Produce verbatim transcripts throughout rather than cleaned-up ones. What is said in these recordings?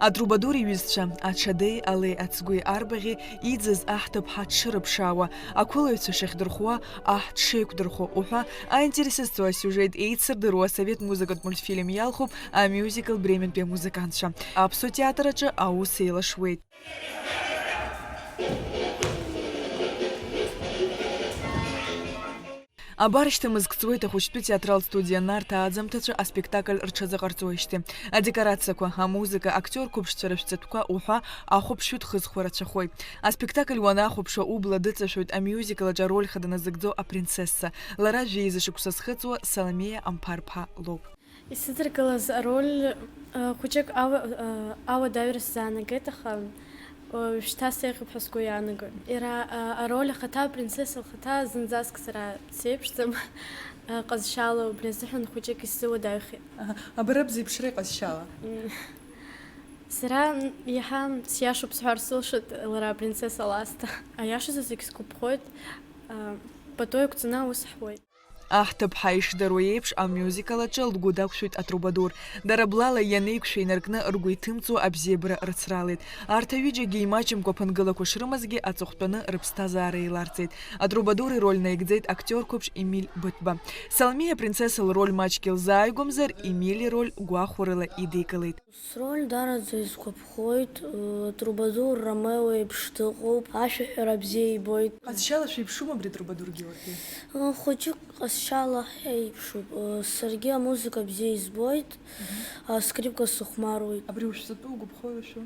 Атрубадур иҩызцәа, аҽадеи, алеи ацгәи арбаӷьи иӡыз аҳ ҭыԥҳа дшырыԥшаауа, ақәылаҩцәа шахьдырхәуа, аҳ дшеиқәдырхәо уҳәа, аинтерес зҵоу асиужет еицырдыруа асовет музыкатә мультфильм иалхуп амиузикл Брементәи амузыкантцәа. Аԥсуа театр аҿы аус еилашуеит. Абар шьҭа мызк ҵуеит ахәыҷтәы театралтә студиа Нарҭаа аӡамҭацәа аспектакль рҽазыҟарҵоижьҭеи. Адекорациақәа, амузыка, актиор қәыԥшцәа рышәҵатәқәа уҳәа ахәаԥшҩы дхызхуа рацәахоит. Аспектакль уанахәаԥшуа убла дыҵашәоит амиузикл аҿы ароль хада назыгӡо апринцесса. Лара жәеиза шықәса зхыҵуа Саломеиа Амԥарԥа лоуп. Исыдыркылаз ароль, э, хәыҷык ала-, э, ауадаҩра сзаанагеит, аха, э, шьҭа сеиӷьуп ҳәа сгәы иаанагоит. Иара, э, ароль ахаҭа, апринцесса лхаҭа зынӡаск сара дсеиԥшӡам, э, ҟазшьала убри азыҳәан хәыҷык исзыуадаҩхеит. Аҳа, абараб зеиԥшра иҟазшьала? М. Сара, м, иаҳа сиашоуп сҳәар сылшоит, лара апринцесса ласҭа. Аиашазы зегь сгәаԥхоит, э, пату еиқәҵаны аус ҳуеит. Аҳ ҭыԥҳа ишдыруа еиԥш, амиузикл аҿы лгәы дақәшәеит атрубадур. Дара блала ианеиқәшәа инаркны ргәы иҭымҵуа абзиабара рыцралеит. Арҭ аҩыџьагьы имаҷымкәа ԥынгылақәа шрымазгьы аҵыхәтәаны рыԥсҭазаара еиларҵеит. Атрубадур ироль наигӡеит актиор қәыԥш Емиль Быҭәба. Саломеиа апринцесса лроль маҷк илзааигәамзар, Емиль ироль гәахәарыла идикылеит. Сроль дараӡа исгәаԥхоит, э, Трубадур Ромео еиԥш дыҟоуп, ашәаҳәара бзиа ибоит. Ҟазшьала шәеиԥшума абри Трубадур Георги? Э, хәыҷык ҟазшьала ҳаиԥшуп. Э, саргьы амузыка бзиа избоит, мгм, аскрипка сыхәмаруеит. Абри ушәҵатәу угәаԥхои уашәу?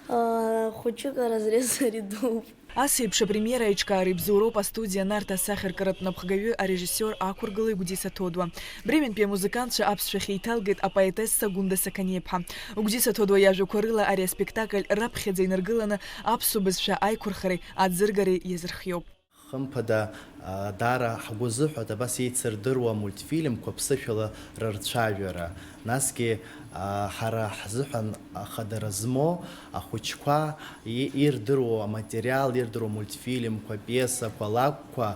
Э, хәыҷык аразрез ари дууп. Ас еиԥш апремиера аиҿкаара ибзоуроуп астудиа Нарҭаа асахьаркыратә напхгаҩы арежиссиор ақәыргылаҩ Гәдиса Ҭодуа. Брементәи амузыкантцәа аԥсшәахь еиҭалгеит апоетесса Гәында Сақаниаԥҳа. Гәдиса Ҭодуа иажәақәа рыла ари аспектакль раԥхьаӡа инаргыланы аԥсуа бызшәа аиқәырхареи аӡыргареи иазырхиоуп. Хымԥада, а, даара ҳгәы азыҳәоит абас еицырдыруа мультфильмқәа ԥсышәала рырцәажәара. Насгьы, а, ҳара ҳзыҳәан ахадара змоу ахәыҷқәа и-, ирдыруа аматериал, ирдыруа мультфильмқәа, пиесақәа, лакәқәа,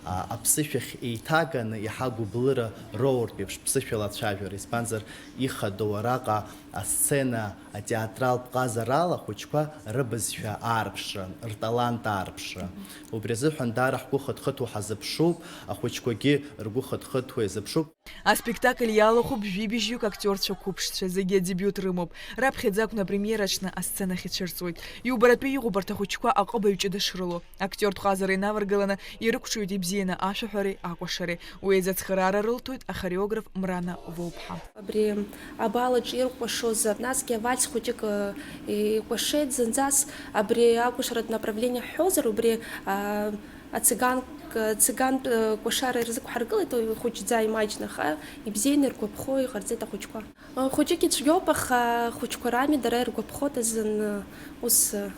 а, аԥсышәахь еиҭаганы иаҳа гәыблыра роуртә еиԥш ԥсышәала ацәажәара, избанзар, ихадоу араҟа асцена, атеатралтә ҟазарала ахәыҷқәа рыбызшәа аарԥшра, рталант аарԥшра. Убри азыҳәан даара ҳгәы хыҭхыҭуа ҳазыԥшуп, ахәыҷқәагьы ргәы хыҭхыҭуа иазыԥшуп. Аспектакль иалахәуп жәибжьҩык актиорцәа қәыԥшцәа, зегьы адебиут рымоуп. Раԥхьаӡа акәны апремиера аҽны асценахь ицәырҵуеит. Иубаратәы иҟоуп арҭ ахәыҷқәа аҟыбаҩ ҷыда шрылоу. Актиортә ҟазара инаваргаланы ирықәҿиоит ибзианы ашәаҳәареи акәашареи. Уи азы ацхыраара рылҭоит ахореограф Мрана Воуԥҳа. Абри абал аҿы иркәашоз, насгьы авальс хәыҷык, э, икәашеит зынӡас, абри акәашаратә направление ҳҳәозар, убри, а, ациган, цигантә, э, кәашара ирзықәҳаргылеит, уи хәыҷӡа имаҷны, аха ибзианы иргәаԥхо иҟарҵеит ахәыҷқәа. Э, хәыҷык ицәгьоуп, аха ахәыҷқәа рами, дара иргәаԥхоит азын, э, ус, э,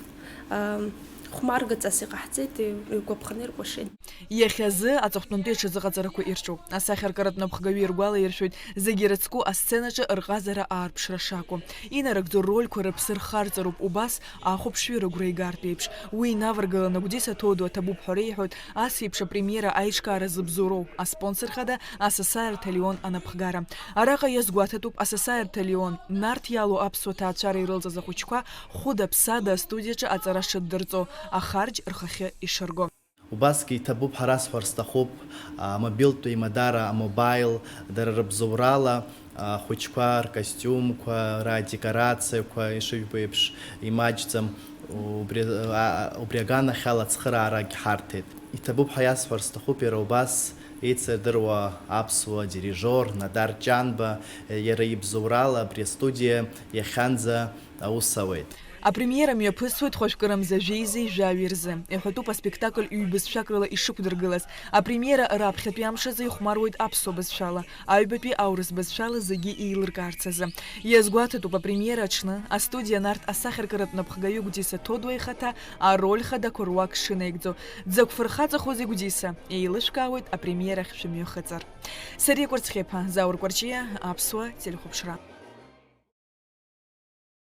а, хәмаргаҵас иҟаҳҵеит, игәаԥханы иркәашеит. Иахьазы аҵыхәтәантәи аҽазыҟаҵарақәа ирҿуп. Асахьаркыратә напхгаҩы иргәалаиршәоит зегьы ирыцку асценаҿы рҟазара аарԥшра шакәу. Инарыгӡо ррольқәа рыԥсы рхарҵароуп убас ахәаԥшҩы рыгәра игартә еиԥш. Уи инаваргаланы Гәдиса Ҭодуа ҭабуп ҳәа реиҳәоит ас еиԥш апремиера аиҿкаара зыбзоуроу аспонсор хада Асасааирҭа Леон анапхгара. Араҟа иазгәаҭатәуп Асасааирҭа Леон, Нарҭ иалоу аԥсуа ҭаацәара ирылҵыз ахәыҷқәа хәыда-ԥсада астудиаҿы аҵара шыддырҵо, ахарџь рхахьы ишырго. Убасгьы иҭабуп ҳәа расҳәар сҭахуп, а, мобилтә еимадара, амобаил, дара рыбзоурала, а, ахәыҷқәа ркостиумқәа, радекорациақәа ишыжәбо еиԥш имаҷӡам, убри, а, убри аганахьала ацхыраарагь ҳарҭеит. Иҭабуп ҳәа иасҳәар сҭахуп иара убас еицырдыруа аԥсуа дирижиор Надар Ҷанба, иара ибзоурала абри астудиа иахьанӡа аус ауеит. Апремиера мҩаԥысуеит хәажәкырамза жәеизеи жәаҩеи рзы. Иҳәатәуп аспектакль ҩбызшәак рыла ишықәдыргылаз. Апремиера раԥхьатәи амш азы ихәмаруеит аԥсуа бызшәала, аҩбатәи аурыс бызшәала зегьы еилыркаарц азы. Иазгәаҭатәуп апремиера аҽны, астудиа Нарҭ асахьаркыратә напхгаҩы Гәдиса Ҭодуа ихаҭа ароль хадақәа руак шынаигӡо. Дзакә фырхаҵахозеи Гәдиса? Еилышәкаауеит апремиерахь шәымҩахыҵыр. Сариа Кәарцхиаԥа, Заур Кәарҷиа, Аԥсуа телехәаԥшра.